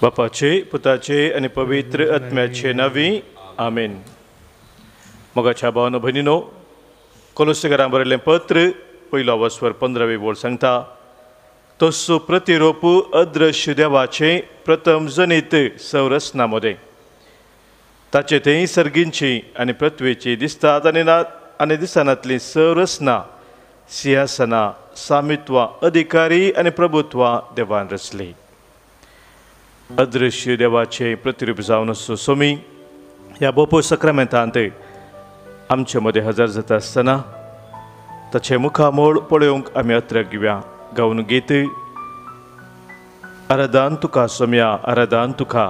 बापाचे पुताचे आनी पवित्र आत्म्याचे नांवी आमेन. मोगाच्या भावानो भयणीनो, कोलोसेकारां बरयल्लें पत्र पयलो वस्वर 15वी बोल सांगता, तसो प्रतिरोप अदृश्य देवाचें प्रथम जनीत संरचना मदें ताचे थंय सर्गींची आनी पृथ्वेची दिसतात आनी ना आनी दिसनातली संरचना सिंहासनां सामित्वां अधिकारी आनी प्रभुत्वां देवान रचली. अदृश्य देवाचें प्रतिरूप जावन आसचो सोमी ह्या बोपो सक्रामेंतांत आमचे मदें हजर जाता आसतना ताचें मुखामोळ पळोवंक आमी अत्र घेवया. गावन गीत आराधन तुका सोम्या आराधन तुका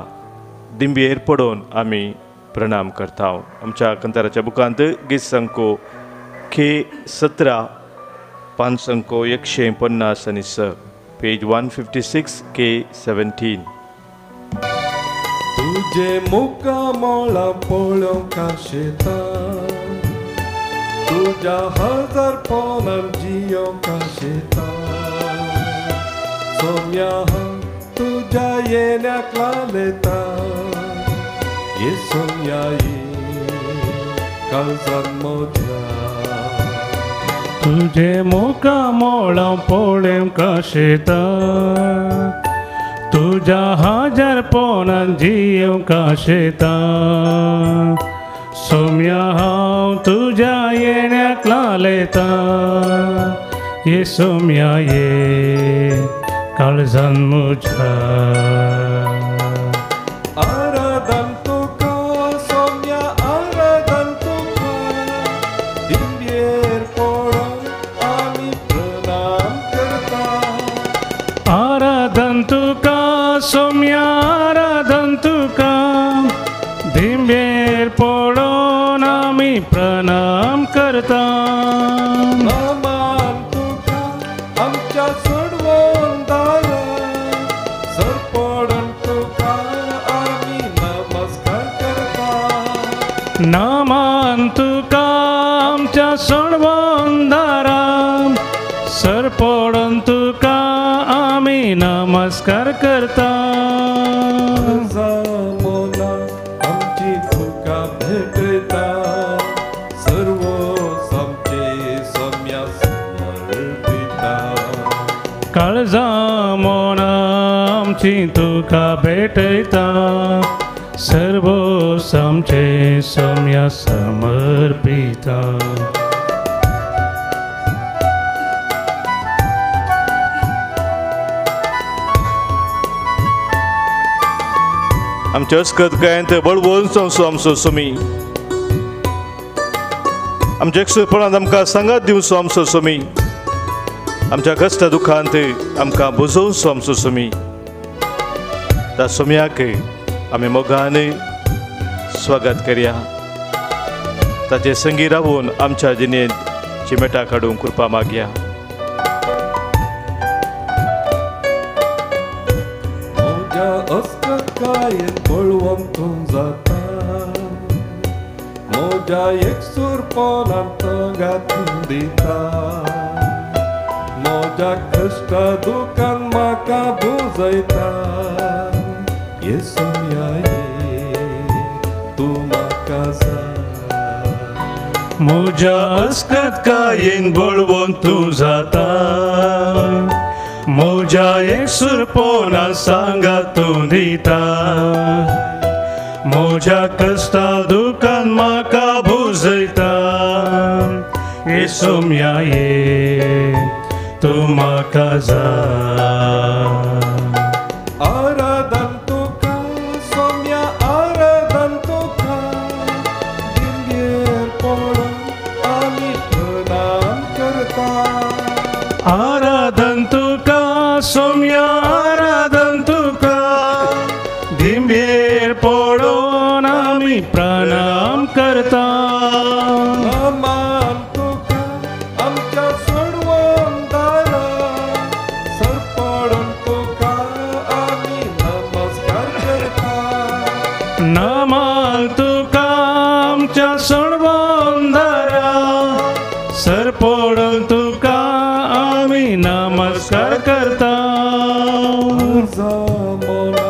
दिंबेर पडोवन आमी प्रणाम करता. आमच्या कंताराच्या बुकांत गीत संको खे 17 पान संको 156, पेज 156 के 17. तुझे मुखामळा पळोवंक आशेता, तुज्या हजार पोनान जियोंक आशेता. सोम्या तुज्या येण्याक लालेता, ये सोम्या ये काळजान म्हज्या. तुझे मुखामळा पळोवंक आशेता, तुझ्या हजार पोनान जियोंक आशेता. सोम्या हांव तुज्या येण्याक लालेता, ये सोम्या ये काळजान म्हज्या. आराधन तुका सोम्या आराधन तुका, दिंबेर पडोवन आमी प्रणाम करता. आराधन तुका सोम्या आराधन तुका, दिंबेर पडोवन आमी प्रणाम करता. नमान तुका आमच्या सोडवणदारा, सरपडून तुका आमी नमस्कार करता. नमान तुका आमच्या सोडवणदारा, सरपडून तुका आमी नमस्कार करता. मोना आमची तुका भेटता, सर्व आमचे सोम्या समर्पिता. काळजा मोना आमची तुका भेटता, सर्व आमचे सोम्या समर्पिता. आमच्या अस्कत गायंत बळवंत जावचो आमचो सोमी, आमच्या एकसुरपणांत आमकां सांगात दिवचो आमचो सोमी, आमच्या कश्ट दुखांत आमकां बुजोवचो आमचो सोमी. त्या सोम्याक आमी मोगान स्वागत करया. ताचे संगी रावून आमच्या जिणेंत चिमेटा काडूंक कृपा मागया. अस्कतकायेन पळोवन तूं जाता, म्हज्या एकसुरपणान तूं दिता. म्हज्या कश्ट दुखान म्हाका बुजयता, ये सोम्या ये तूं म्हाका जाय. म्हज्या अस्कतकायेन बळवंत तूं जाता, म्हज्या एकसुरपणा सांगात तूं दिता. म्हज्या कश्टा दुखान म्हाका बुजयता, ये सोम्या ये तूं म्हाका जाय. आराधन तुका सोम्या आराधन तुका, दिंबेर पडोवन आमी प्रणाम करता. आराधन तुका सोम्या आराधन तुका, दिंबेर पडोवन आमी प्रणाम करता. नमान तुका आमच्या सोडवणदारा, सरपडून तुका आमी नमस्कार करता. नमान तुका आमच्या सोडवणदारा, सरपडून तुका आमी नमस्कार करता. मोना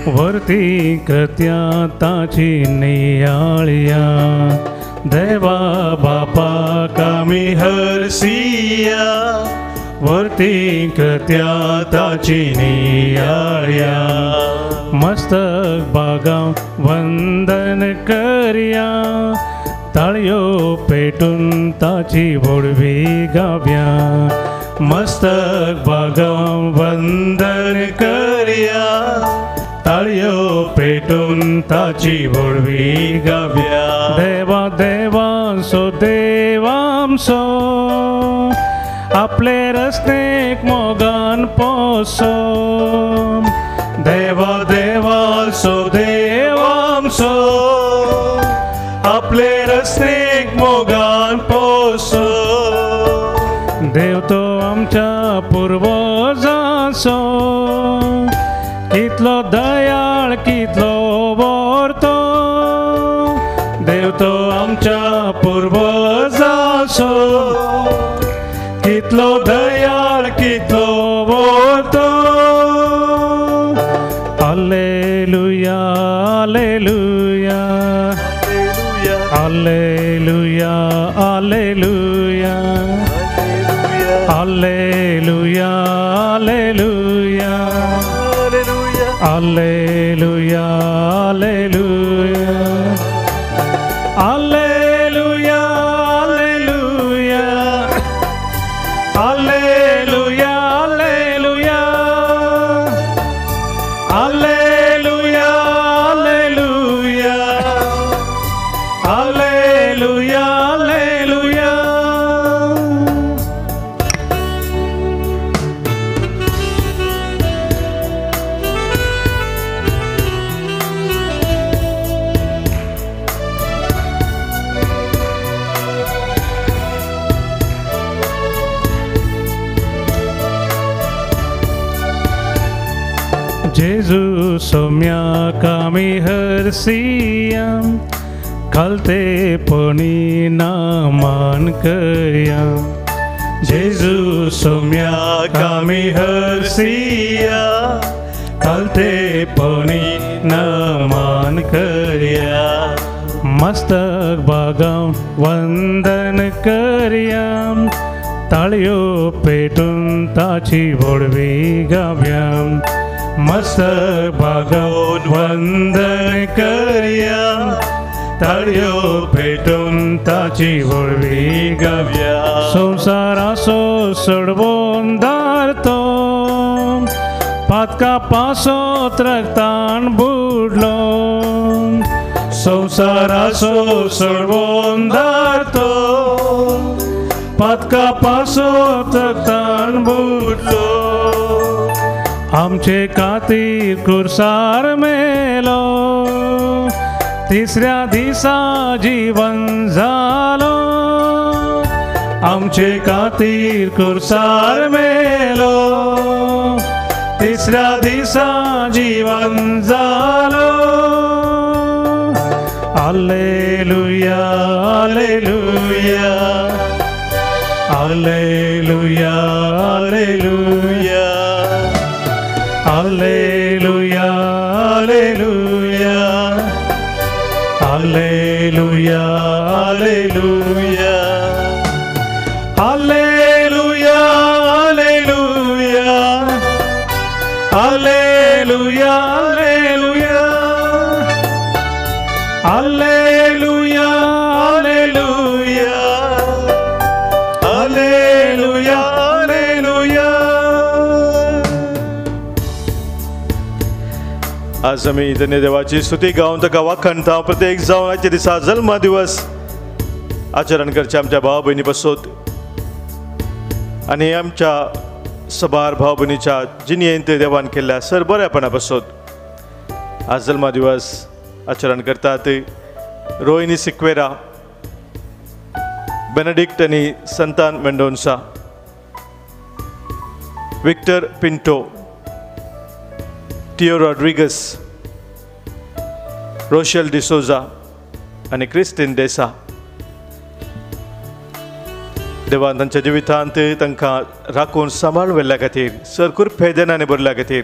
वरती कृत्या ताची नियाळया देवा बापाक आमी हरसिया वरती कृत्या ताची नियाळया मस्तक बागां वंदन करया ताळयो पेटून ताची व्हडवी गावया मस्तक बागां वंदन करया ताळयो पेटून ताची व्हडवी गावया देवा देवांसो देवांसो आपले रस्तेक मोगान पोसो देवा देवांसो देवांसो आपले रस्तेक मोगान पोसो देव तो आमच्या पुर्वजांचो कितलो दयाळ कितलो व्हरतो देव तो आमच्या पुर्वजांचो कितलो दयाळ कितलो व्हरतो hallelujah hallelujah hallelujah hallelujah hallelujah hallelujah hallelujah hallelujah hallelujah hallelujah hallelujah hallelujah hallelujah hallelujah hallelujah. जेजू सोम्याक आमी हरसिया खालतेपणी नामान करया जेजू सोम्याक आमी हरसिया खालतेपणी नामान करया मस्तक बागां वंदन करया ताळयो पेटून ताची व्हडवी गावया मस्तक बागां वंदन करया ताळयो पेटून ताची व्हडवी गावया संवसाराचो सडवोन दारतो पातका पासोत रक्तान बुडलो संवसाराचो सडवोन दारतो पातका पासोत रक्तान बुडलो आमचे खातीर कुर्सार मेलो तिसऱ्या दिसा जीवन जालो आमचे खातीर कुर्सार मेलो तिसऱ्या दिसा जीवन जालो hallelujah hallelujah hallelujah hallelujah hallelujah hallelujah hallelujah hallelujah hallelujah hallelujah hallelujah hallelujah hallelujah hallelujah hallelujah. आज आमी धन्य देवाची स्तुती गावन ताका वाखाणता. प्रत्येक जावन आयच्या दिसा जल्म दिवस आचरण करचे आमच्या भाव भयणी पासत आनी आमच्या सबार भाव भयणीच्या जिणेंत देवान केल्ल्या सर बऱ्यापणा पासत आज जल्म दिवस आचरण करतात रोहिणी सिक्वेरा, बेनेडिक्ट आनी संतान मेंडोन्सा, विक्टर पिंटो, टियो रॉड्रिगस, रोशल डिसोजा आनी क्रिस्टीन डेसा. देवान तांच्या जिवितांत तांकां राखून सांबाळून व्हेल्ल्या खातीर, सर कृपेदेनांनी भरल्या खातीर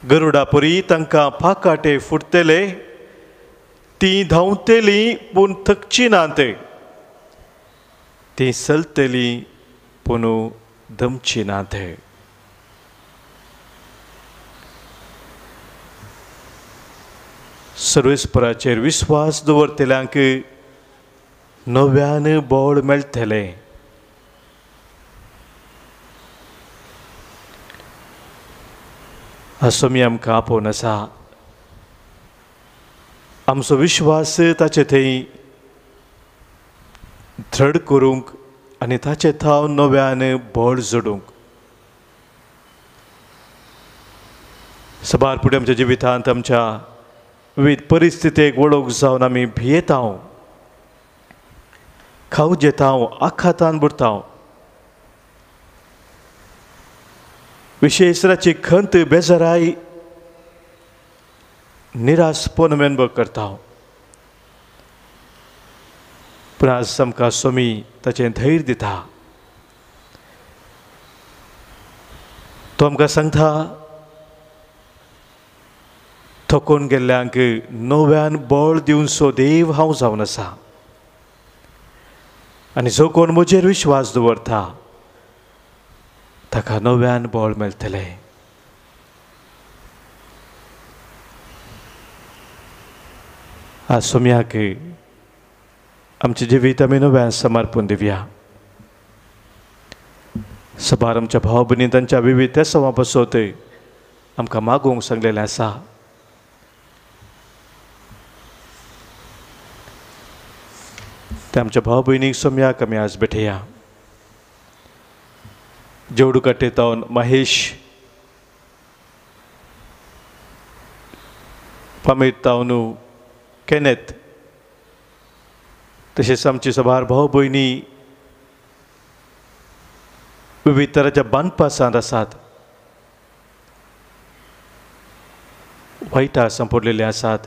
गरुडापरी तांकां पाकाटे फुटतले, तीं धांवतलीं पूण थकची नात, तीं चलतलीं पूण दमची नात. सर्वेस्पराचेर विस्वास दवरतल्यांक नव्यान बळ मेळटलें. आसो मी आमकां आपोवन आसा, आमचो विश्वास ताचे थंय दृढ करूंक आनी ताचे थाव नव्यान बळ जोडूंक. सबार फुडें आमच्या जिवितांत आमच्या विविध परिस्थितीक वळख जावन आमी भियेता, खाव जेता, आखातान बुडता. विशेषराची खंत, बेजाराय, निराशपण आमी अनुभव करता. पूण आज आमकां स्वामी ताचें धैर्य दिता. तो आमकां सांगता, थकून गेल्ल्यांक नव्यान बळ दिवचो देव हांव जावन आसा आनी जो कोण म्हजेर विश्वास दवरता ताका नव्यान बळ मेळटलें. आज सोम्याक आमचें जिवीत आमी नव्यान समर्पण दिवया. सबार आमच्या भाव भयणी तांच्या विविध तेसांवा पासत आमकां मागूंक सांगलेलें आसा. ते आमच्या भाव भयणीक सोम्याक आमी आज भेटया. जेवडुकाटे तावन महेश, पामीर तावन केनेथ, तशेंच आमची सबार भाव भयणी विविध तराच्या बांदपासांत आसात, वायटा सांपडलेले आसात,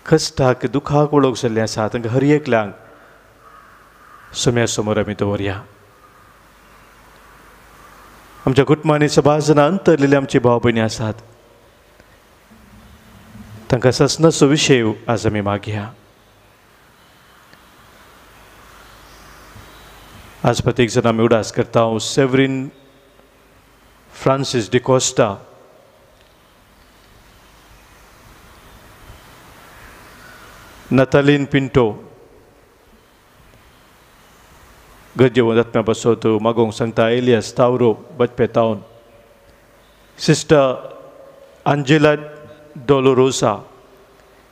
कश्टाक दुखाक वळख जाल्ले आसात. तांकां हर एकल्यांक सोम्या समोर आमी दवरया. आमच्या कुटुंबांनी सबार जाणां अंतरलेले आमची भाव भयणी आसात, तांकां ससनाचो विशय आज आमी मागया. आज प्रत्येक जाण आमी उडास करता. Severin Francis D'Costa, Nataline Pinto, गरजेवंत आत्म्या पासत मागोवंक सांगता. Elias तावरो बचपे तावन, sister Angela Dolorosa,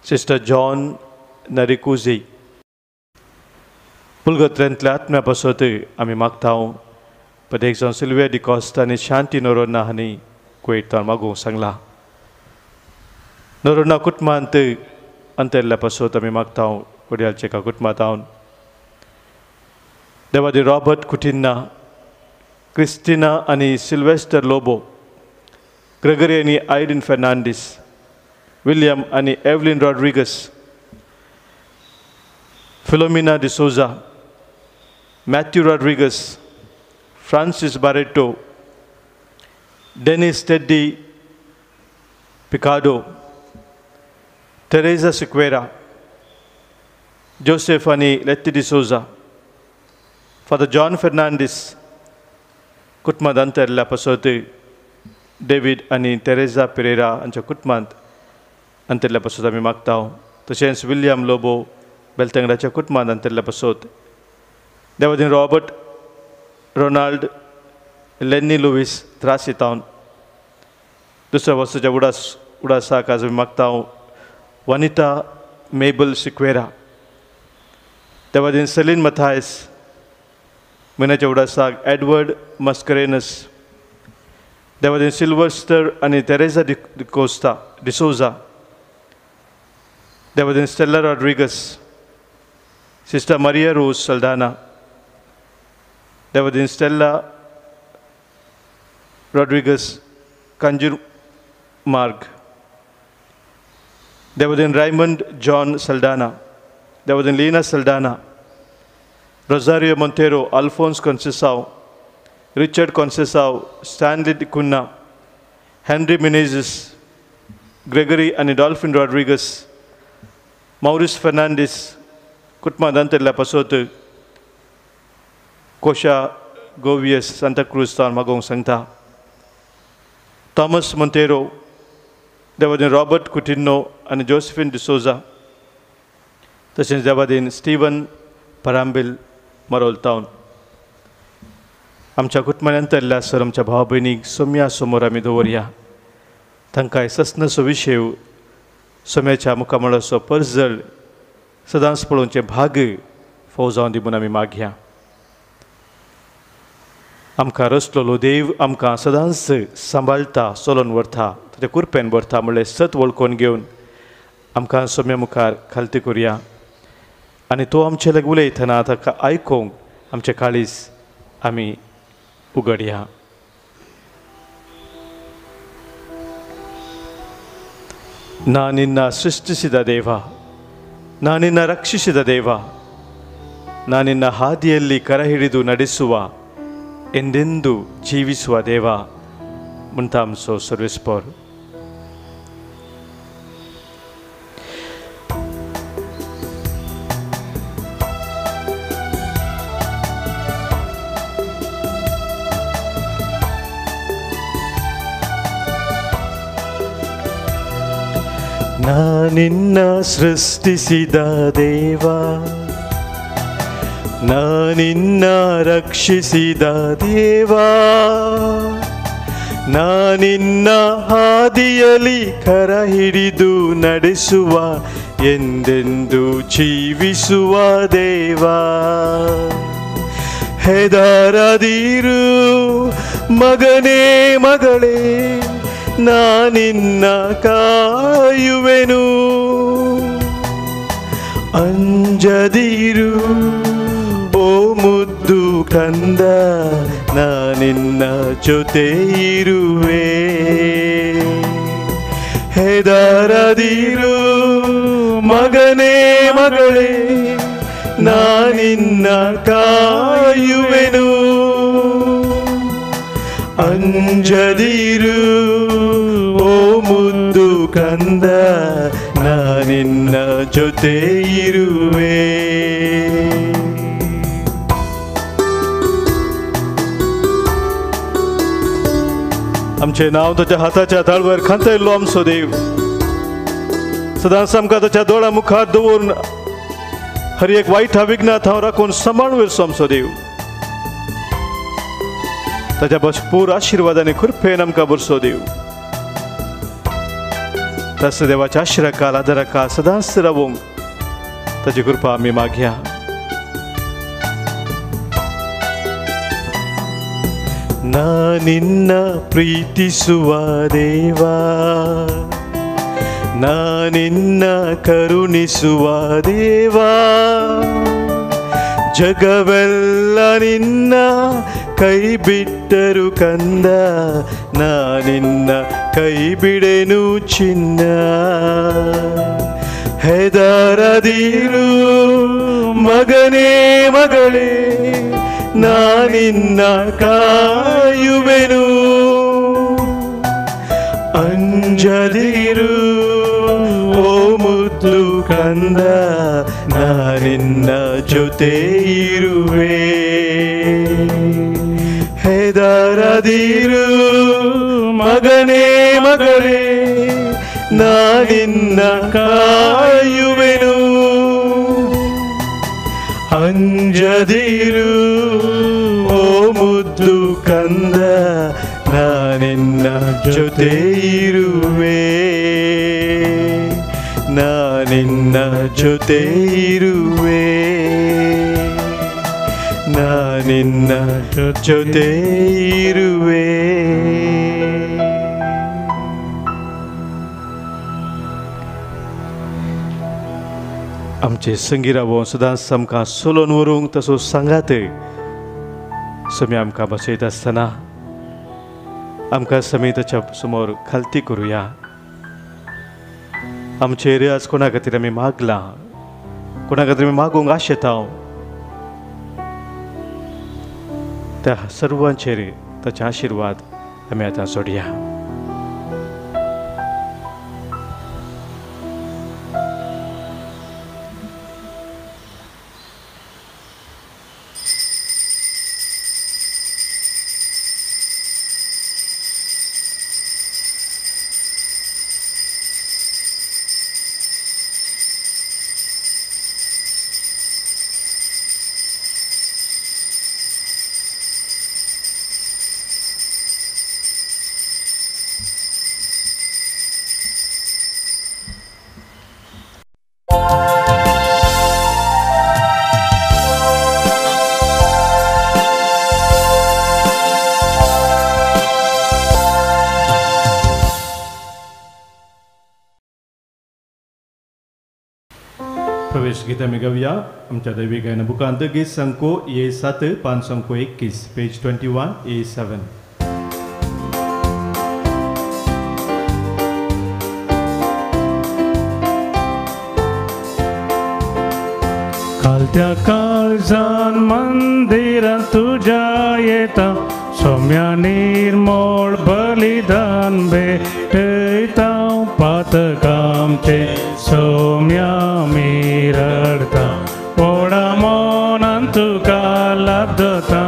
sister John नरिकुजी, पुलगत्रेंतल्या आत्म्या पासत आमी मागता. प्रत्येक जावन सिल्विया डिकॉस्ता आनी शांती नोरोना हांणी कुवेतान मागोवंक सांगला. नोरोना कुटुंबांत अंतरल्या पासत आमी मागता. कोडियालच्या एका कुटुंबांत हांव देवादी रॉबर्ट कुटिन्ना, क्रिस्टिना आनी सिल्वेस्टर लोबो, ग्रेगरी आनी आयरीन फेर्नांडीस, विलियम आनी Evelyn Rodrigues, Philomena D'Souza, Matthew Rodrigues, Francis Barreto, Dennis Teddy Picado, Teresa Sequeira, Joseph आनी लेत्ती डिसोजा, फादर जॉन फेर्नांडीस, कुटुंबांत अंतरल्या पासत डेवीड आनी तेरेजा पेरेरा हांच्या कुटुंबांत अंतरल्या पासत आमी मागता. तशेंच विल्यम लोबो बेलतंगडाच्या कुटुंबांत अंतरल्या पासत, देवादीन रॉबर्ट रोनाल्ड लेन्नी लुवीस त्रासितावन, दुसऱ्या वस्तूच्या उडासाक आज आमी मागता. वनिता मेबल सिक्वेरा, देवादीन सेलीन मथायस, म्हयन्याच्या उडासाक एडवर्ड मस्करेनस, देवादीन सिल्वस्टर आनी Teresa D'Costa D'Souza, Devadin Stella Rodrigues, sister Maria Rose Saldanha, Devadin Stella Rodrigues Kanjur मार्ग, Devadin Raymond John Saldanha, Devadin Lina Saldanha, Rosario Monteiro, Alphonse Conceição, Richard Conceição, Stanley D'Cunha, Henry Menezes, Gregory आनी डॉल्फिन रॉड्रिगस, मॉरिस फर्नांडीस कुटुंबां दांतरल्या पासत कोशा गोवियस सांताक्रूज तावन मागोवंक सांगता. Thomas Monteiro, Devadin Robert Coutinho आनी Josephine D'Souza, तशेंच Devadin Steven परांबील Marol तावन. आमच्या कुटुंबांतल्या sir आमच्या भाव भयणीक सोम्या समोर आमी दवरया. तांकां सस्नसो विशेव सोम्याच्या मुखामळाचो परजळ सदांच पळोवचें भाग फोव जावन दी म्हूण आमी मागया. आमकां रचलोलो देव आमकां सदांच सांबाळटा, चलोवन व्हरता, ताच्या कुरपेन व्हरता म्हणलें सत वळखून घेवन आमकां सोम्या मुखार खालती करुया आनी तो आमचे लागीं उलयतना ताका आयकूंक आमचें काळीज आमी उगडया. ನಾ ನಿನ್ನ ಸೃಷ್ಟಿಸಿದ ದೇವ, ನಾ ನಿನ್ನ ರಕ್ಷಿಸಿದ ದೇವ, ನಾ ನಿನ್ನ ಹಾದಿಯಲ್ಲಿ ಕರ ಹಿಡಿದು ನಡೆಸುವ, ಎಂದೆಂದು ಜೀವಿಸುವ ದೇವ ಮುಂತಾಂಸೋ ಸರ್ವಿಸ್ಪೋರ್. ನಿನ್ನ ಸೃಷ್ಟಿಸಿದ ದೇವ, ನಾ ನಿನ್ನ ರಕ್ಷಿಸಿದ ದೇವ, ನಾ ನಿನ್ನ ಹಾದಿಯಲ್ಲಿ ಕರ ಹಿಡಿದು ನಡೆಸುವ, ಎಂದೆಂದು ಜೀವಿಸುವ ದೇವ. ಹೆದರದಿರು ಮಗನೇ ಮಗಳೇ, ನಾ ನಿನ್ನ ಕಾಯುವೆನು, ಅಂಜದಿರು ಓ ಮುದ್ದು ಕಂದ, ನಾ ನಿನ್ನ ಜೊತೆ ಇರುವೆ. ಹೆದರದಿರು ಮಗನೇ ಮಗಳೇ, ನಾ ನಿನ್ನ ಕಾಯುವೆನು, ಅಂಜದಿರು ಓ ಮುದ್ದು ಕಂದ, ನಾ ನಿನ್ನ ಜೊತೆ ಇರುವೆ. आमचें नांव ताच्या हाताच्या ताळवेर खांतयल्लो आमचो देव सदांच आमकां ताच्या दोळ्या मुखार दवरून हर एक वायट विघ्नात हांव राखून सांबाळून व्हरचो आमचो देव. ताच्या भरपूर आशिर्वादांनी कृपेन आमकां भरसो देव. तसो देवाच्या आशिर्वादाक आदाराक सदांच रावूंक ताची कृपा आमी मागया. ನಾ ನಿನ್ನ ಪ್ರೀತಿಸುವ ದೇವ, ನಾ ನಿನ್ನ ಕರುಣಿಸುವ ದೇವ, ಜಗವೆಲ್ಲ ನಿನ್ನ ಕೈ ಬಿಟ್ಟರು ಕಂದ, ನಾ ನಿನ್ನ ಕೈ ಬಿಡೆನು ಚಿನ್ನ. ಹೆದರದಿರು ಮಗನೇ ಮಗಳೇ, ನಾ ನಿನ್ನ ಕಾಯುವೆನು, ಅಂಜದಿರು ಓ ಮುದ್ದು ಕಂದ, ನಾ ನಿನ್ನ ಜೊತೆ ಇರುವೆ. ಹೆದರದಿರು ಮಗನೇ ಮಗಳೇ, ನಾ ನಿನ್ನ ಕಾಯುವೆನು, ಅಂಜದಿರು ಓ ಮುದ್ದು ಕಂದ, ನಾ ನಿನ್ನ ಜೊತೆ ಇರುವೆ, ನಾ ನಿನ್ನ ಜೊತೆ ಇರುವೆ, ನಾ ನಿನ್ನ ಜೊತೆ ಇರುವೆ. आमचे संगी रावोन सदांच आमकां सोलोवन व्हरूंक तसो सांगात समी आमकां बसयता आसतना आमकां समी ताच्या समोर खालती करुया. आमचे आज कोणा खातीर आमी मागलां, कोणा खातीर आमी मागूंक आशेता, त्या सर्वांचेर ताचे आशिर्वाद आमी आतां सोडया. प्रवेश गीत आमी गावया आमच्या दैवी गायन बुकांत गीत संको ए 7 5 संको 21 पेज 21 ए 7. कालत्या काळजान मंदिरात तुज्या येता सौम्या निर्मोळ बलिदान भेटयता पातकामचे सौम्या मी रडता ओडा मनान तुका लादता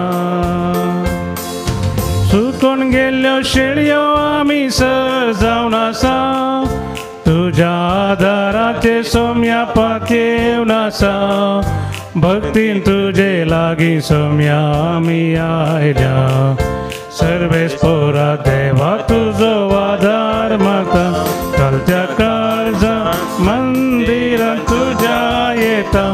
सुकोन गेल्ल्यो शेळयो आमी सजावन आसा तुज्या आदाराचे सौम्या पातयेवन आसा भक्तीन तुजे लागीं सौम्या आमी आयल्या सर्वेस्पोरा देवा तुजो आदार मागता चलत्या काळजा मंदिरात तुज्या येता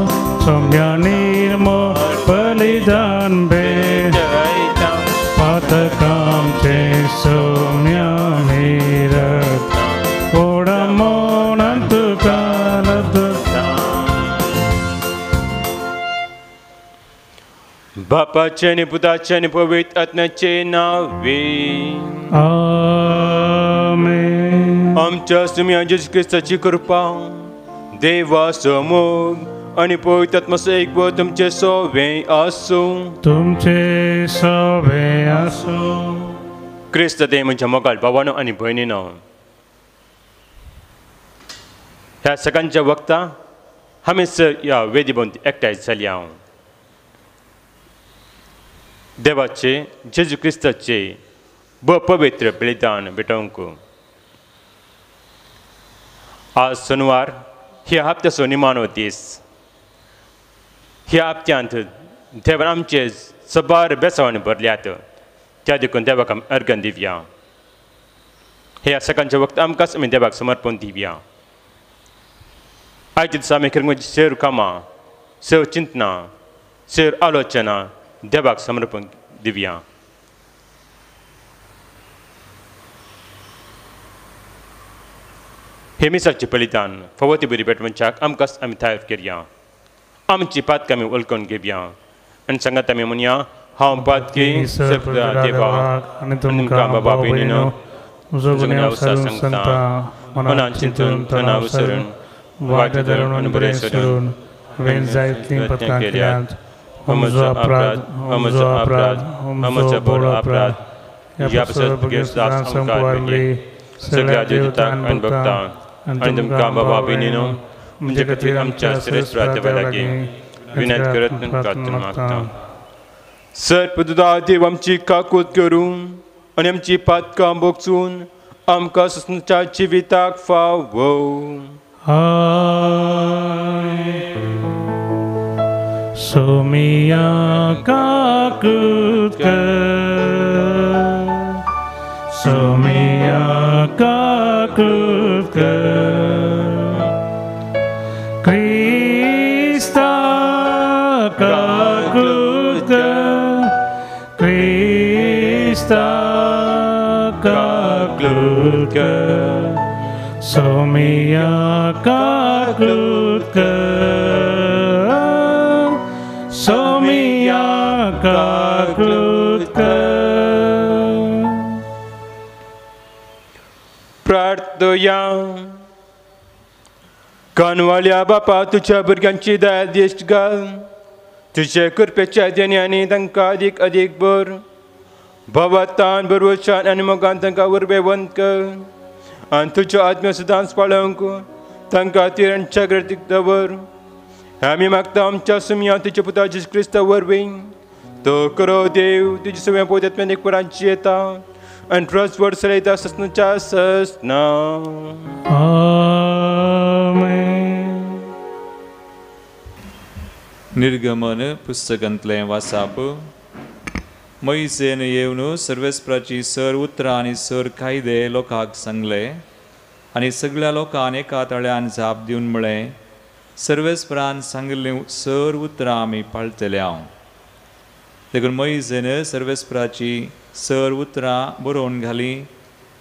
सौम्या निर्मोळ बलिदान भेटयता पातकामचे सौम्या मी रडता ओडा मनान तुका लदता. बापाचे आनी पुताचे आनी पवित्र आत्म्याचे नावे आमेन. आमच्या सुम्या जेजू क्रिस्ताची कृपा देवाचो मोग आनी पवित्र आत्म्याचो एकवट तुमचे सोवे आसूं. तुमचे सोवे आसूं. क्रिस्त देव म्हज्या मोगाळ भावानो आनी भयणीनो, ह्या सकाळच्या वक्ता आमी सर ह्या वेदी भोंवती एकठांय जाली हांव देवाचे जेजू क्रिस्ताचे ब पवित्र बलिदान भेटोवंक. आज सोनवार ह्या हप्त्याचो निमाणो दीस. ह्या हप्त्यांत देवान आमचे सबार बेसावान भरल्यात त्या देखून देवाक आमी अर्गन दिवया. ह्या सकाळच्या वक्त आमकांच आमी देवाक समर्पण दिवया. आयच्या दिसा आमी खरें सेर कामां सेव चिंतना सेर आलोचना देवाक समर्पण दिवया. हे मिसाचे बलिदान फावो ती बरी भेट मनशाक आमकांच आमी तयार करया. आमची पातकां आमी वळखून घेवया आनी सांगात आमी म्हणया, हांव पातकी देवा आनी तुमकां बाबा भयणीनो सांगता मनान चिंतून तणाव विसरून वाट धरून आनी बरें सोडून हांवें जायतीं पथकां केल्यांत. म्हजो अपराध, म्हजो अपराध, म्हजो बरो अपराध. ह्या पासत सगळ्या देवतांक आनी भक्तांक आनी तुमकां बाबा भयणीनो म्हणजे खातीर आमच्या श्रेश्ठ देवा लागीं विनंती करत प्रार्थना मागता. सर पुता देव आमची काकूत करून आनी आमची पातकां भोगसून आमकां ससनाच्या जिविताक फावो. सोमिया काकूत कर, सोमिया काकूत कर, क्रिस्ता काकूत कर, क्रिस्ता काकूत कर, सोमिया काकूत कर, सोमिया काकूत कर. प्रार्थया. कानवाल्या बापा तुझ्या भुरग्यांची दया दिश्ट घाल. तुझे कृपेच्या देण्यानी तांकां अदीक अदीक भर भवातान बरवशान आनी मोगान तांकां उर्बेवंत कर आनी तुज्यो आत्म्यो सदांच पाळोवंक तांकां तीर आनी जागृतीक दवर. आमी मागता आमच्या सुमया तुज्या पुता जेजू क्रिस्ता वरवीं. तो करो देव तुजे सगळ्या पोत्यातल्यान एक परांची येता आनी ट्रस्ट वर्ड चलयता ससनाच्या ससना. आमेन. निर्गमन पुस्तकांतलें वासाप. मोयसेन येवन सर्वेस्पराची सर उतरां आनी सर कायदे लोकांक सांगले आनी सगळ्या लोकांक एका ताळ्यान जाप दिवन म्हळें, सर्वेस्परान सांगिल्लीं सर उतरां आमी पाळटले हांव. देखून मोयसेन सर्वेस्पराची सर उतरां बरोवन घालीं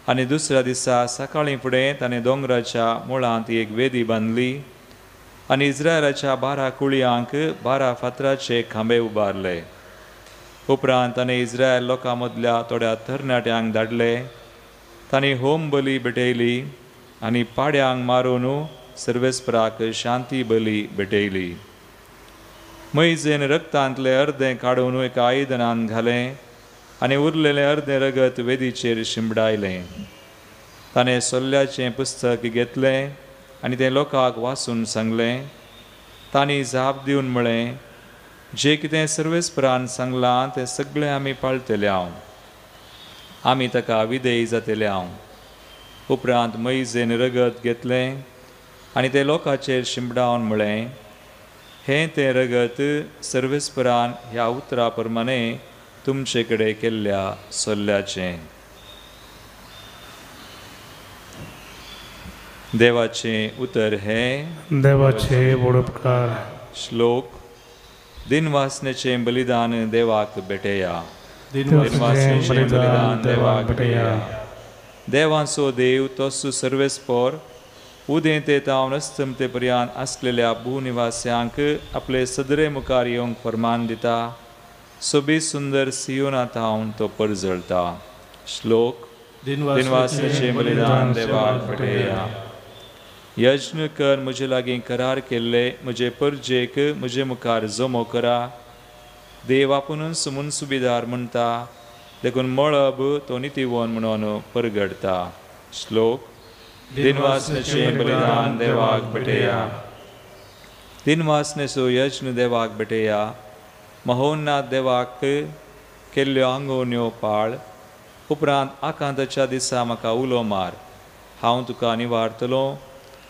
आनी दुसऱ्या दिसा सकाळीं फुडें ताणें दोंगराच्या मुळांत एक वेदी बांदली आनी इस्रायलाच्या 12 कुळयांक 12 फातराचे खांबे उबारले. उपरांत ताणें इस्रायल लोकां मदल्या थोड्या तरणाट्यांक धाडले. तांणी होम बली भेटयली आनी पाड्यांक मारून सर्वेस्पराक शांती बली भेटयली. मैजेन रक्तांतलें अर्दें काडून एका आयदनान घालें आनी उरलेलें अर्दें रगत वेदीचेर शिंपडायलें. ताणें सोल्ल्याचें पुस्तक घेतलें आनी तें लोकांक वाचून सांगलें. तांणी जाप दिवन म्हळें, जें कितें सर्वेस्परान सांगलां तें सगळें आमी पाळटले हांव, आमी ताका विधेय जातले हांव. उपरांत मैजेन रगत घेतलें आनी तें लोकांचेर शिंपडावन म्हळें, हें तें रगत सर्वेस्परान ह्या उतरा प्रमाणे तुमचे कडेन केल्ल्या सोल्ल्याचें. देवाचें उतर हें देवाचे व्हड उपकार. श्लोक. दिनवासनेचें बलिदान देवाक भेटया. दिनवासनेचें बलिदान देवाक भेटया. देवांचो देव तोसू सर्वेस्पर उदेंते तावन अस्तमते पर्यंत आसलेल्या भूनिवास्यांक आपले सदरे मुखार येवंक फरमान दिता. सोबीत सुंदर सियोना तावन तो परजळता. श्लोक. दिनवासनेचें बलिदान देवाक भेटया. यज्ञ कर म्हजे लागीं करार केल्ले म्हजे परजेक म्हजे मुखार जमो करा. देव आपुनूच मुनसुबीदार म्हणटा, देखून मळब तो नितीवन म्हणून परगडता. श्लोक. दिनवासनेचें बलिदान देवाक भेटया. दिनवासनेचो यज्ञ देवाक भेटया. महोन्नाथ देवाक केल्ल्यो आंगोवण्यो पाळ. उपरांत आकांताच्या दिसा म्हाका उलो मार, हांव तुका निवारतलो,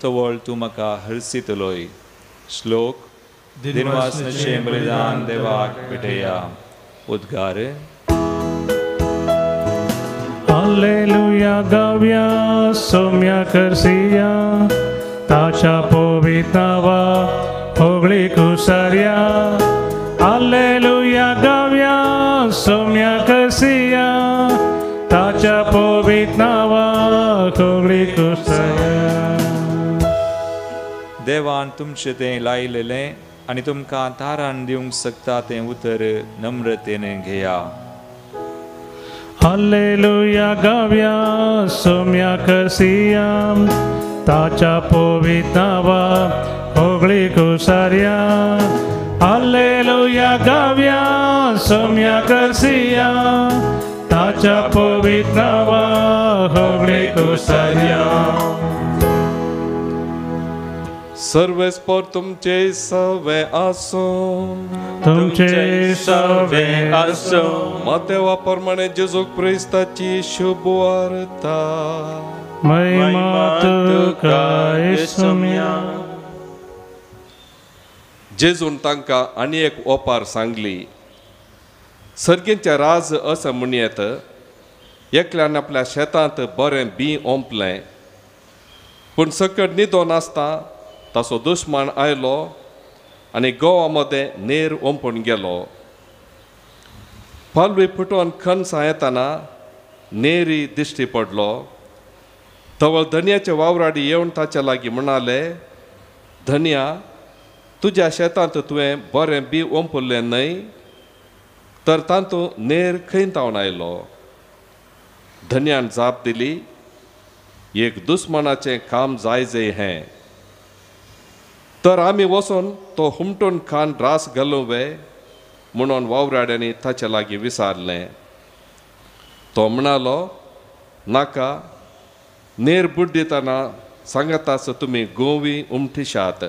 तवळ तूं म्हाका हरसितलोय. श्लोक. दिनवासनेचें बलिदान देवाक भेटया. उद्गार. हालेलुया गावया सोम्या करसिया, ताच्या पवित्र नांवा होगळी कुसारया. हालेलुया गावया सोम्या करसिया, ताच्या पवित्र नांवा होगळी कुसारया. देवान तुमचें तें लायलेलें आनी तुमकां तारान दिवंक शकता तें उतर नम्रतेन घेया. हालेलुया गावया सोम्या करसिया, ताच्या पवित्र नांवा होगळी कुसारया. हालेलुया गावया सोम्या करसिया, ताच्या पवित्र नांवा होगळी कुसारया. सर्वेस्पर तुमचे सवे आसूं, तुमचे सवे आसूं. मातेवा प्रमाणे जेजू क्रिस्ताची शुभ वार्ता. महिमा तुका येसुम्या. जेजून तांकां आनी एक ओपार सांगली. सर्गेंचें राज अशें म्हणयेत, एकल्यान आपल्या शेतांत बरें बीं ओंपलें, पूण सकट न्हिदोन आसता ताचो दुस्मान आयलो आनी गोवा मदें नेर ओंपून गेलो. पालवी फुटोवन खनसां येतना नेरी दिश्टी पडलो. तवळ धनयाचे वावराडी येवन ताच्या लागीं म्हणाले, धनया, तुज्या शेतांत तुवें बरें बी ओंपुल्लें न्हय, तर तातूंत नेर खंय तावन आयलो? धनयान जाप दिली, एक दुस्मानाचें काम जाय जय हें, तर आमी वचून तो हुमटून खान रास घालूं वे म्हणून वावराड्यांनी ताचे लागीं विचारलें. तो म्हणालो, नाका, नेर बुड्डितना सांगाताच तुमी गोवी उमठिशात.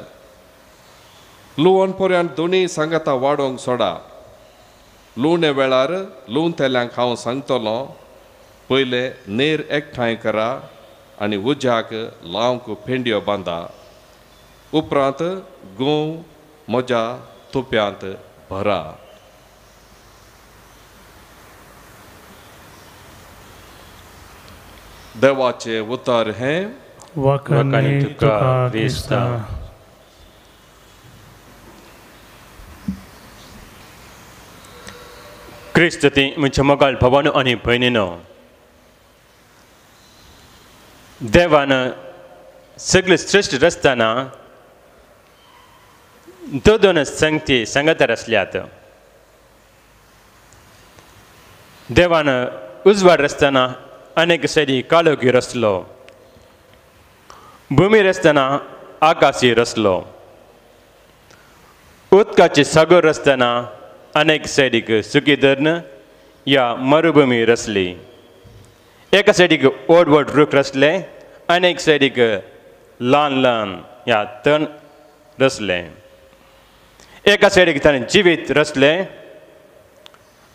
लुवण पर्यंत दोनूय सांगाता वाडोवंक सोडा. लुवणे वेळार लुवतल्यांक हांव सांगतलो, पयले नेर एकठांय करा आनी उज्याक लावंक पेंडयो बांदा, उपरांत गोंव म्हज्या तुप्यांत भरा. देवाचें उतर हें. वाखाणी तुका क्रिस्ता. क्रिस्त ती म्हज्या मोगाळ भावानो आनी भयणीनो, देवान सगळे श्रेश्ठ रचतना दोन दोन संगती सांगातार आसल्यात. देवान उजवाड रचतना अनेक सायडी काळोखी रचलो, भुमी रचतना आकाशी रचलो, उदकाची सागर रचतना अनेक सायडीक सुकी धरण या मरुभुमी रचली. एका सायडीक व्हड व्हड रूख रचले, अनेक सायडीक ल्हान ल्हान या तण रचलें. एका सायडीक ताणें जिवीत रचलें,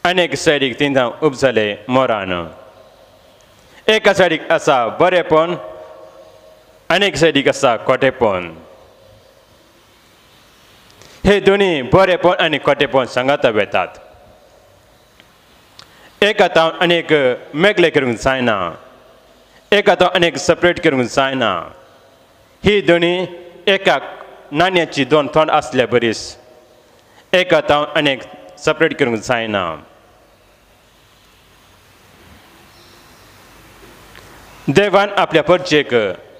अनेक सायडीक थिंगा उपजाले मरण. एका सायडीक आसा बरेपण, अनेक सायडीक आसा खोटेपण. हे दोनी बरेपण आनी खोटेपण सांगाता वेतात. एका तावन अनेक मेगले करूंक जायना, एका तावन अनेक सेपरेट करूंक जायना. ही दोनी एका नाण्याची दोन तोंड आसल्या बरीच एका तावन अनेक सेपरेट करूंक जायना. देवान आपल्या परजेक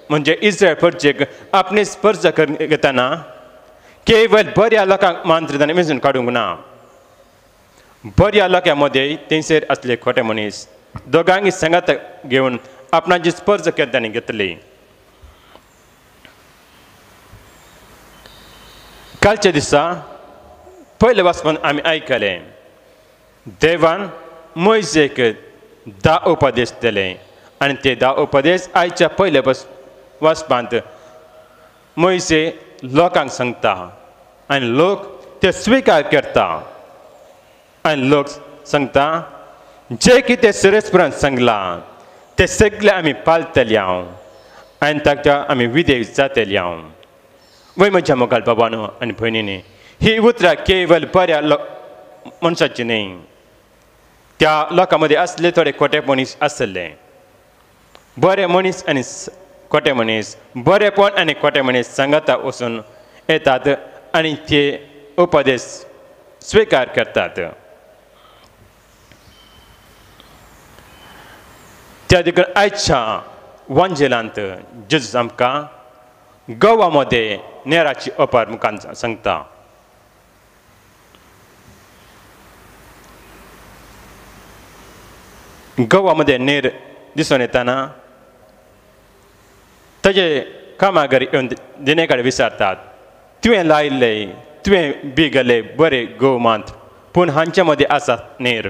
म्हणजे इस्रायल परजेक आपणे स्पर्श घेतना केवळ बऱ्या लोकांक मात्र ताणें मेजून काडूंक ना. बऱ्या लोकां मदें थंयसर आसले खोटे मनीस दोगांय सांगात घेवन आपणाची स्पर्श ताणें घेतली. कालच्या दिसा पयले वाचपान आमी आयकलें देवान मोयजेक 10 उपदेश दिले आनी ते 10 उपदेश आयच्या पयले वाचपांत मोयजे लोकांक सांगता आनी लोक ते स्विकार करता आनी लोक सांगता जे कितें सुरेशपुरान सांगलां तें सगळें आमी पाळटले हांव आनी ताका आमी विदेश जातले हांव. वय म्हज्या मोगाळ बाबानो आनी भयणींनी, ही उतरां केवल बऱ्या मनशाची न्हय, त्या लोकां मदीं आसले थोडे खोटे मनीस आसले. बरे मनीस आनी खोटे मनीस, बरेपण आनी खोटे मनीस सांगाता वचून येतात आनी ते उपदेश स्विकार करतात. त्या देखून आयच्या वांजेलांत जेजूस आमकां गोवा मदें नेराची ओपार मुखार सांगता. गोवा मदें नेर दिसून येताना ताजे कामागर येवन दिने कडेन विचारतात, तुवें लायिल्ले तुवें बी गेले बरे गोव मात, पूण हांचे मदें आसा नेर,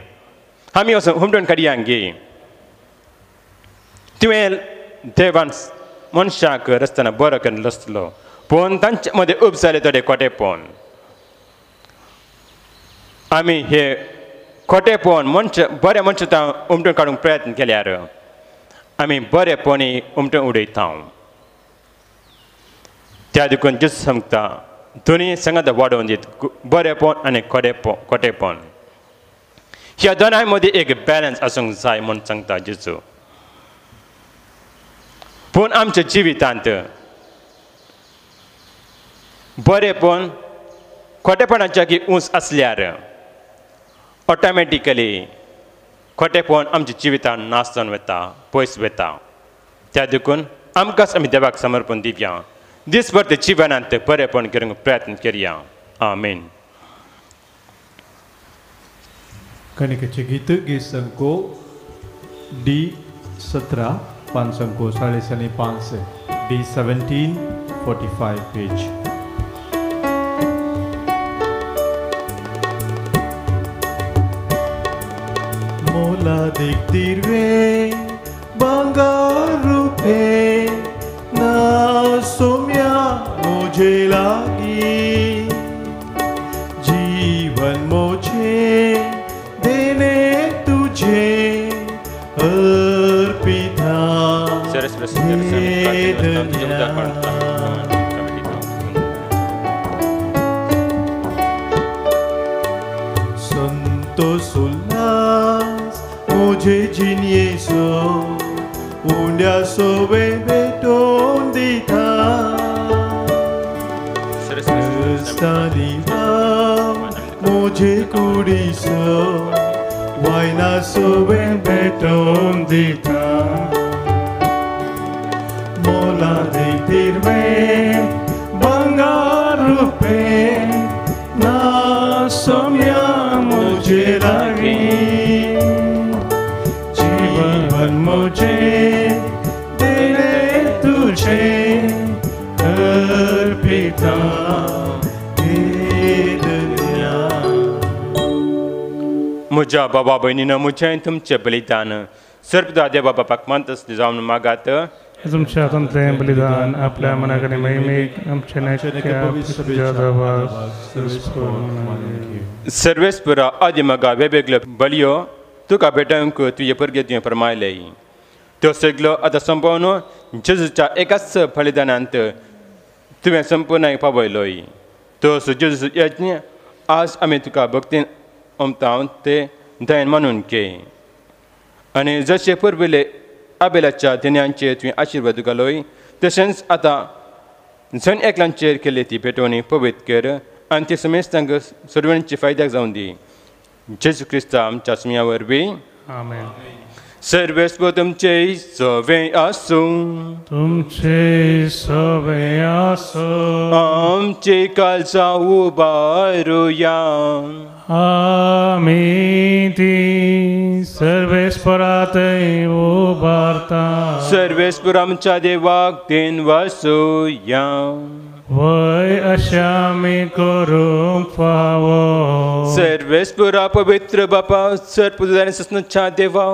आमी वचून हुमटून काडया गे. तुवें देवान मनशाक रचतना बरो करून रचलो, पूण तांचे मदें उब जाले थोडे खोटेपण. आमी हे खोटेपण मनश बऱ्या मनशां उमटून काडूंक प्रयत्न केल्यार आमी बरेपणी उमटून उडयता. त्या देखून जेजू सांगता दोनी सांगात वाडोवन दीत बरेपण आनी खोटेपण ह्या दोनाय मदीं एक बॅलन्स आसूंक जाय म्हूण सांगता जेजू. पूण आमच्या जिवितांत बरेपण खोटेपणाच्या की उंच आसल्यार ऑटोमॅटिकली खोटेपण आमच्या जिवितांत नाश जावन वता, पयस वता. त्या देखून आमकांच आमी देवाक समर्पण दिवया, दिसभर ते जिवनांत बरेपण करूंक प्रयत्न करया. आमेन. कणिकेचे गीत गीत संको डी 17 545 डी 1745 पेज. मोला देखतीर वे बंगार रूपे ना सोम्या मुझे लागी, जीवन मुझे देने तुझे अर्पिता. संतोष उल्लास मुझे जिन्येसो उंड्या सोवे भेटोन दिता, मुझे कुडीसो वायना सोवे भेटोन दिता. मोला देखतीर वे बंगार रूपे म्हज्या बाबा भयणीन म्हजें तुमचें बलिदान सर्पदा देवा बापाक मानतसले जावन मागात. तुमच्या हातांतलें बलिदान आपल्या मनाकडे महिमेक आमच्या सर्वेस्परा आदी मगा वेगवेगळ्यो बलयो तुका भेटोवंक तुजे परगे तुवें फर्मायलें. त्यो सगळ्यो आतां संपोवन जेजूच्या एकाच बलिदानांत तुवें संपूर्ण पावयलोय. तो जेजू यज्ञ आज आमी तुका भक्तीन ओमता ते दयन मानून घे आनी जशे पुर्विल्ले आबेलाच्या देण्यांचेर तुवें आशिर्वाद घालोय तशेंच आतां जण एकल्यांचेर केल्ली ती भेटवणी पवित्र कर आनी ती समेस्तांक सर्वांचे फायद्याक जावन दी. जेजू क्रिस्ता आमच्या सुम्या वरवीं. आमेन. सर्वेस्पर तुमचे सवे आसूं. तुमचे सवे आसूं. आमचे काळजां उबारुया. आमी ती सर्वेस्परातय उबारता. सर्वेस्पर आमच्या देवाक then वासूया. वय अशें आमी करूंक फावो. सर्वेस्परा पवित्र बापा सर्व आनी सस्नाच्या देवा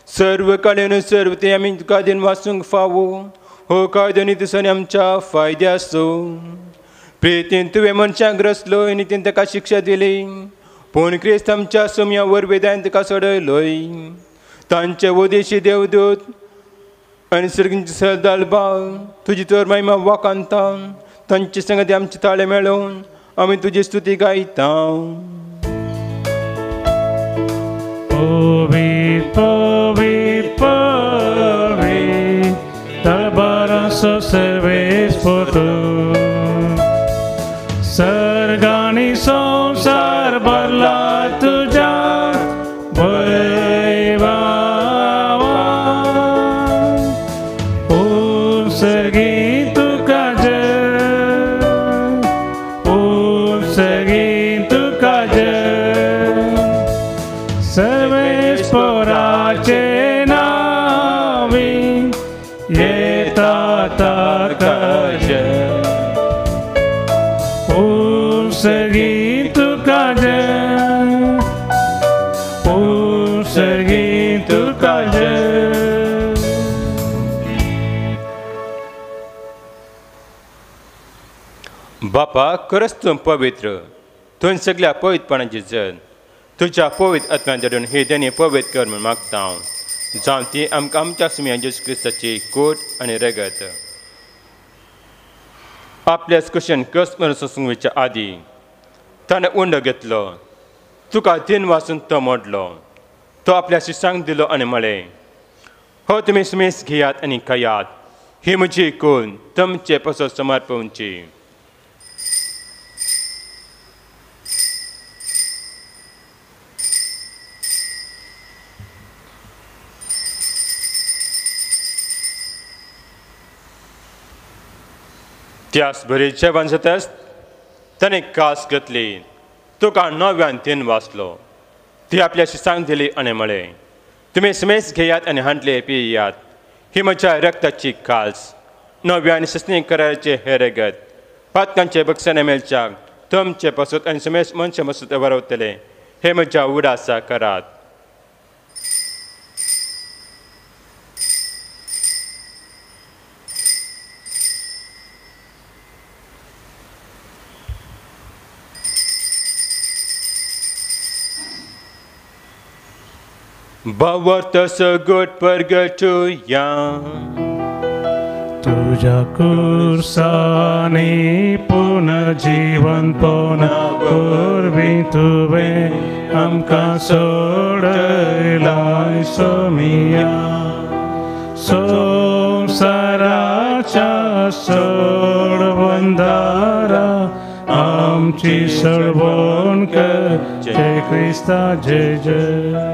सर्व कडेन सर्व ते आमी तुका then वासूंक फावो. हो कायदो नी दिसांनी आमच्या फायद्याचो. प्रितीन तुवें मनशांक रचलो आनी तिणें ताका शिक्षा दिली पूण क्रिस्त आमच्या सोम्या वरवीं दायन ताका सोडयलोय. तांचे वदेशी देवदूत आनी सर्गांचे सरदार बाव तुजी तर महिमा वाखाणता. तांचे संगती आमचे ताळे मेळोवन आमी तुजी स्तुती गायता. पवित्र पवित्र पवित्र दरबाराचो सर्वेस्पर तूं. सर्ग आनी संवसार भरला तुज्या वैभवान. उत्सर्गी तुका जय, उत्सर्गी तुका जय. सर्वेस्पराचे नावी येता ताका जय. उत्सर्गी तुका जय, उत्सर्गी तुका जय. बापा खरंच तूं पवित्र, तूं सगळ्या पवित्रपणाची जन. तुज्या पवित्र आत्म्यान धाडून हे देणे पवित्र कर म्हूण मागता हांव. जावं ती आमकां आमच्या सुम्या जेजू क्रिस्ताची कोट आनी रगत. आपल्याच कुशीन कस मरण सोसूंक वयच्या आदीं ताणें उंडो घेतलो, तुका दिन वाचून तो मोडलो. तो आपल्या शिष्यांक दिलो आनी म्हळें, हो तुमी सुमेस घेयात आनी खायात. ही म्हजी कोण तुमचे पासत समर्पणची. त्यास बरी जेवण जाताच ताणें कास घेतली, तुका नव्यान तीन वाचलो. ती आपल्या शिष्यांक दिली आनी म्हळें, तुमी समेस घेयात आनी हांडले पियात. ही म्हज्या रक्ताची कास नव्यान ससनी करायचे हे रगत पातकांचे बक्षाने मेळच्याक तुमचे पासत आनी समेस मनशा पासत वरवतले. हे म्हज्या उडासा करात. भावार्थ सगट परगटुया. तुझ्या कुर्सानी पुनर्जीवनपणा वरवीं तुवें आमकां सोडयलाय सोमिया. संवसाराच्या सोडवंदारा आमची सळवण कर. जय क्रिस्ता जय जय.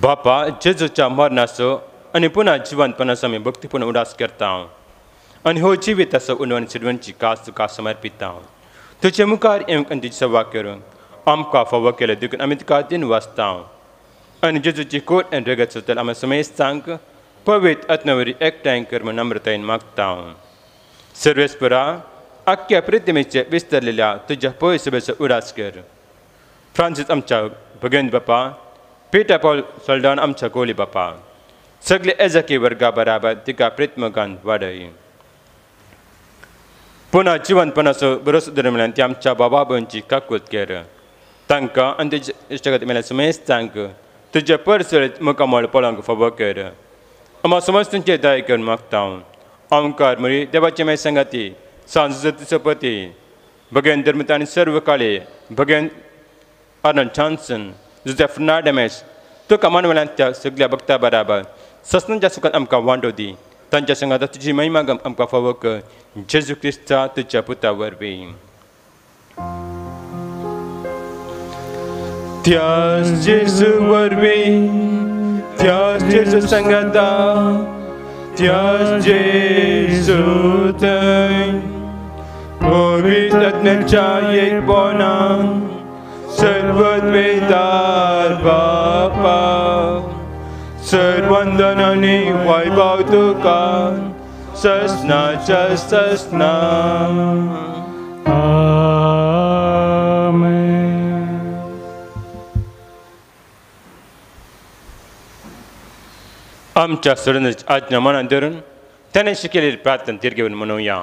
बापा जेजूच्या मरणाचो आनी पुन्हा जिवंतपणाचो आमी भक्तीपूर्ण उडास करता आनी हो जिविताचो उणवण शिडवणची कास तुका समर्पिता. तुजे मुखार येवंक आनी तुजी सेवा करूंक आमकां फावो केलें देखून आमी तुका दिन वाचता आनी जेजूची कोट आनी रगत सोदतले आमी समेस्तांक पवित्र आत्म्या वरवीं एकठांय कर म्हूण नम्रतायेन मागता. सर्वेस्परा आख्ख्या प्रतिमेचे विस्तरलेल्या तुज्या पवित्र सभेचो उडास कर. फ्रांसीस आमच्या भगेंद्र बापा, पीटर पॉल सोल्डान आमच्या गोली बापा, सगळे एजकी वर्गा बराबर तिका प्रेतमगान वाडय। पुन्हा जिवनपणाचो बरोसो दरम्यान ती आमच्या बाबा भयणची काकूत केर, तांकां आनी तेजे इश्टागत मेळ्ळ्या समेस्तांक तुज्या परसळीत मुखामळ पळोवंक फावो कर। आमा समज तुमचे दया करून मागता ओंकार मरी देवाचे मागीर सांगाती सांज सपती भगेन धर्मता आनी सर्व काळे भगेन आर्नल्ड जॉन्सन जुझे फर्नांडमेस तुका मानवल्यान त्या सगळ्या भक्ता बराबर ससनाच्या सुखान आमकां वांटो दी, तांच्या संगात तुजी महिमा आमकां फावो कर, जेजू क्रिस्ता तुज्या पुता वरवीं। त्यास जेजू वरवीं, त्यास जेजू सांगाता, त्यास जेजू थंय पवित्र आत्म्याच्या एकपणान सर्वद्वेदार बापा सर्वंदन आनी वैभव तुका ससनाच्या ससना। आमेन। आमच्या सोडून आज्ञा मनान धरून त्याने शिकलेली प्रार्थना दीर्घ म्हणूया।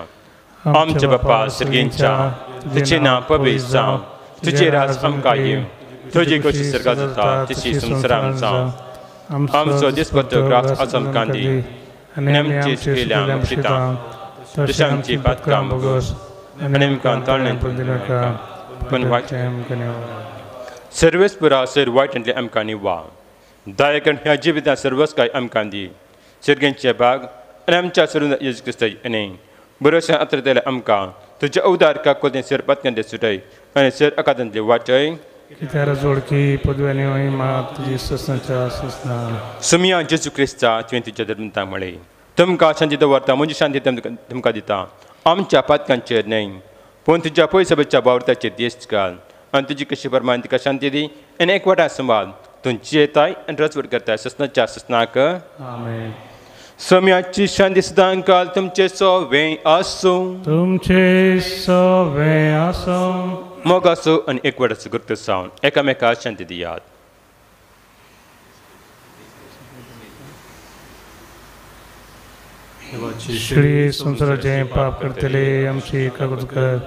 आमच्या बापा सर्गींच्या, तुझे नांव पवित्र जावं, तुझे राज आमकां येवं, तुजी खोशी स्वर्गात जाता तशी संवसारांत जावं। आमचो दिसपट्टो ग्रास आज आमकां दी आनी आमची चुकिल्ल्या आमकां दिता तशें आमची पातकां भोगोस आनी आमकां ताळण्यान दिनाका पण वायट सर्वेस्पुरा सर वायटांतले आमकां निवा। दया करून ह्या जिवितांत सर्वच काय आमकां दी, सर्गेंचे भाग आनी आमच्या सरून येजू क्रिस्त आनी बरोवच्या आत्रतेल्या आमकां तुज्या उदार काकोतें सर पातकांतले सुटय आनी सर अकादांतले वाचय। कित्यार जोडकी पदव्यानी महिमा तुजी ससनाच्या ससना। सुमिया जेजू क्रिस्ता तुवें तुज्या धर्मतांक म्हळें, तुमकां शांती दवरता म्हजी शांती तुमकां दिता, आमच्या पातकांचेर न्हय पूण तुज्या पयसभेच्या बावरताचेर देश घाल आनी तुजी कशी प्रमाण तिका शांती दी आनी एकवटा सांबाळ, तूं जियेताय आनी रचवट करताय ससनाच्या ससनाक। आमेन। सम्याची शांती सदां काल तुमचे सोवे आसूं, तुमचे सोवे आसूं। मोग आसूं आनी एकवटाचो गुर्त जावन एकामेकाक शांती दियात। श्री संसाराचे पाप करतले आमची काकूत कर,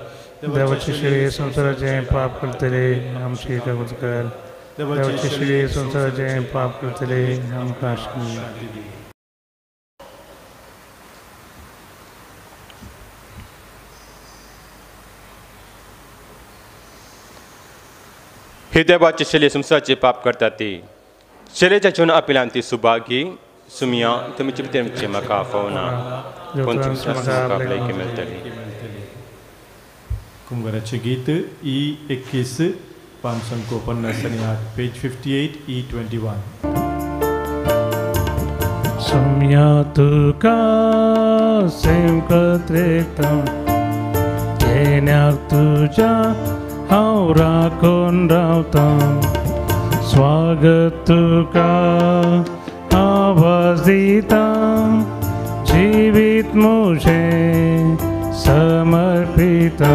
देवाची श्री संसाराचे पाप करतले आमची काकूत कर, देवाची श्री संसाराचे पाप करतले आमकां शांती दी। हे देवाचे शेले संसाराचे पाप करतात ती शेलेच्या जीवन आपिल्यान ती सुभागी सुमिया तुमचे भितर म्हाका फावना पूण तुमच्या म्हाका भलायकी मेळटली। कुंगाराचें गीत ई 21 558 पेज 58 ई 21। सुमिया तुका सेवकत रेता घेण्याक तुज्या हांव राखून रावता, स्वागत तुका आवाज दिता, जिवीत म्हजें समर्पिता।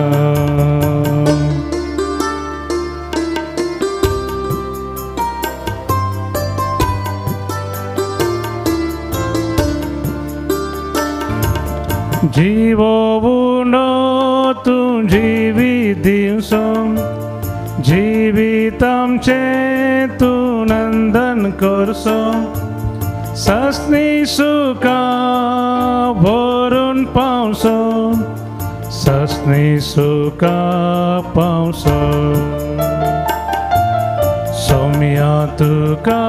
जीवो उंडो तूं जिवीत दिवसो, जिवीत आमचें तूं नंदन करसो, ससनी सुखा भरून पावसो, ससनी सुखा पावसो। सोम्या तुका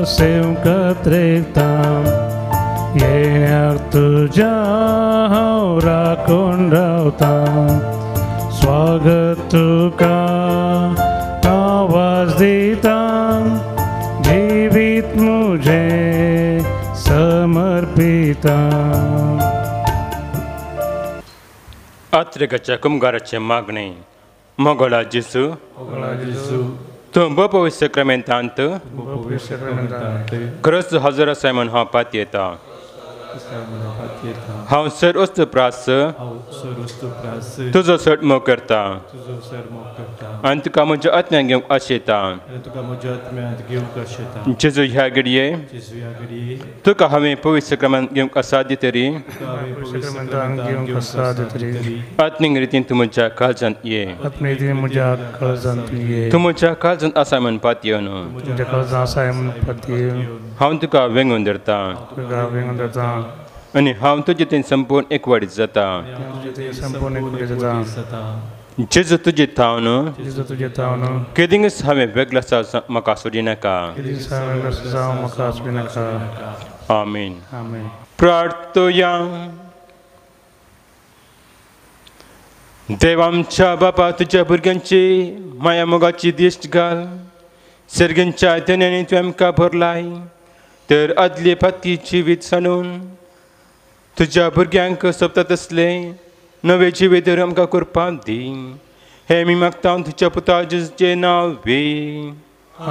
सेवकत रेता येण्याक तुज्या हांव राखून रावता, स्वागत तुका आवाज दिता, जिवीत म्हजें समर्पिता। आत्रेकाच्या कुमगाराचें मागणें। मोगोळा जेजू, तूं भोव सक्रमेंतांत खरोच हजर आसाय म्हूण हांव पातयेता। हांव सर्वस्त प्रास तुजो सटमो करता आनी तुका म्हज्या आत्म्याक घेवंक आशेता. जेजू ह्या घडये तुका हांवें पवित्र सक्रमान घेवंक आसा तरी आत्मीक रितीन तूं म्हज्या काळजांत ये. तूं म्हज्या काळजांत आसा म्हूण पातयेवन हांव तुका वेंगून धरता आनी हांव तुजे थंय संपूर्ण एकवटीत जाता. जेजू तुजे थावन केदींच हांवें वेगळो आसा म्हाका सोडिनाका. आमीन. प्रार्थया. देव आमच्या बापा, तुज्या भुरग्यांची माया मोगाची दिश्ट घाल. सर्गांच्या देण्यांनी तुवें आमकां भरलाय तर आदले पाती जिवीत सांडून तुज्या भुरग्यांक सोबता तसलें नवें जिवीत आमकां करपाक दी. हें आमी मागता तुज्या पुता जेजूचें नांव वे.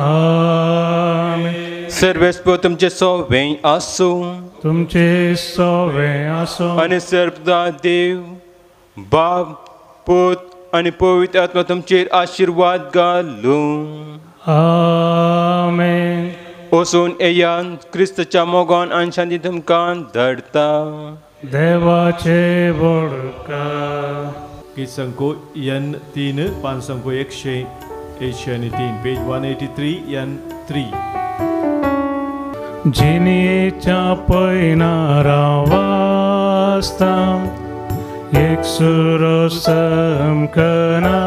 आमेन. सर्वेस्पर तुमचें सोवें आसूं. तुमचें सोवें आसूं. आनी सर्वदा देव बाप पूत आनी पवित्र आत्मा तुमचेर आशिर्वाद घालूं. आमेन. वचून येयान क्रिस्तच्या मोगान आनी शांती तुमकां धाडटा. देवाचे बोडका. गीत एन 3 583 पेज 183 एन 3. जिणेच्या पयनारा वाचता एक सुरो समकना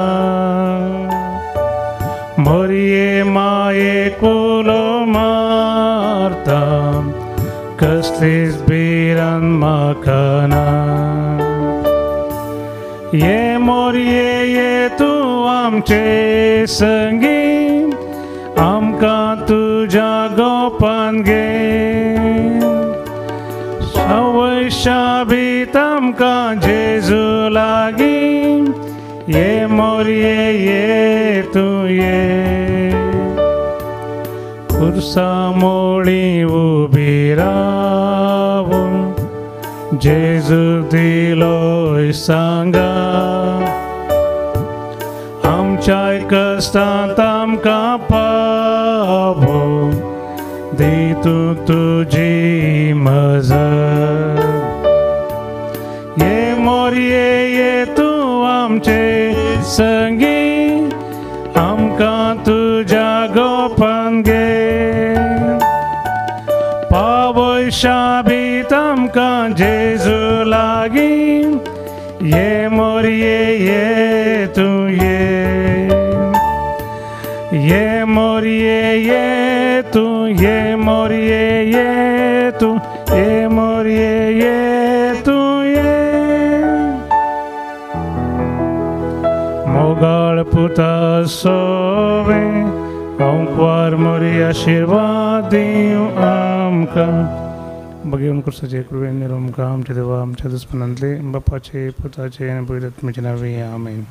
मोरये माये कुलो मारता कसलीच भिरांत म्हाका ना. ये मोरये ये तूं आमचे संगी आमकां तुज्या गोपान घे. आवय शाबीत आमकां जेजू लागीं. ये मोरये ये तूं ये. खुर्सा मोळी उबी रावून जेजू दिलोय सांगा. आमच्याय कश्टांत आमकां पावो दी तूं तुजी मजत. ये मोरये ये तूं आमचे संगी आमकां तुज्या गोपान घे. पावय शाबीत आमकां जेजू लागीं. ये मोरये ये तूं ये. ये मोरये ये तूं ये मोरये ये तूं ये मोरये ये तूं ये. मोगाळ पुता सोवे ओंकार मोरी आशिर्वाद दिवं आमकां. बघेवन कुर्साचे कृपेन निरोमकां आमच्या देवा आमच्या दुस्मनांतले बापाचे पुताचे आनी पवित्र आत्म्याचे नांवे. आमेन.